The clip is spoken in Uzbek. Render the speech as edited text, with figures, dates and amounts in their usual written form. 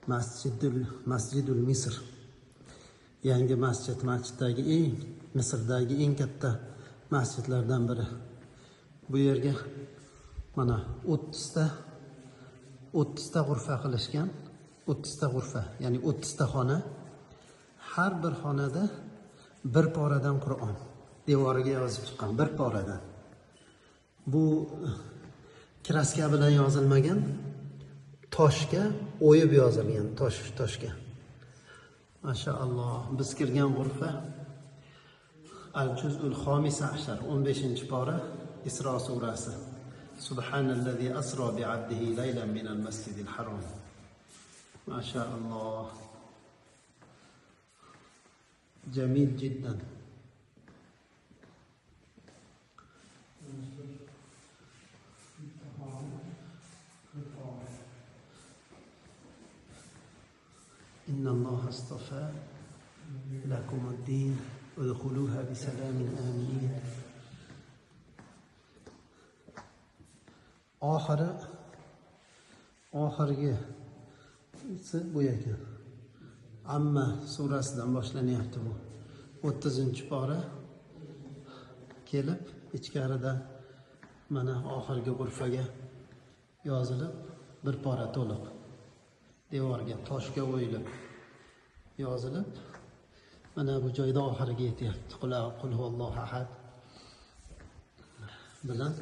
Masjidul Misr. Yangi masjid, masjiddagi eng, Misrdagi eng katta masjidlardan biri. Bu yerga mana 30 ta g'urfa qilishgan. 30 ta g'urfa, ya'ni 30 ta xona. Har bir xonada bir poradan Qur'on devoriga yozib chiqqan, bir poradan. Bu kraska bilan yozilmagan, toshga o'yib yozilgan, toshga. Mashaalloh, biz kirgan g'urfa Al-Juz'ul Xomis ashar, 15-pora, Isro surasi. Subhanallazi asro bi 'abdihi laylan minal masjidil harom. Mashaalloh. Jamil jiddan. Innalloha astafa lakumud-din udkhuluha bisalamin aminin. Oxirgisi bu ekan. Amma surasidan boshlanyapti bu. 30-pora kelib ichkarida mana oxirgi g'urfaga yozilib, bir pora to'liq devorga, toshga o'yilib yozilib, mana bu joyda oxiriga yetyapti. Qul huvallohu ahad bilan.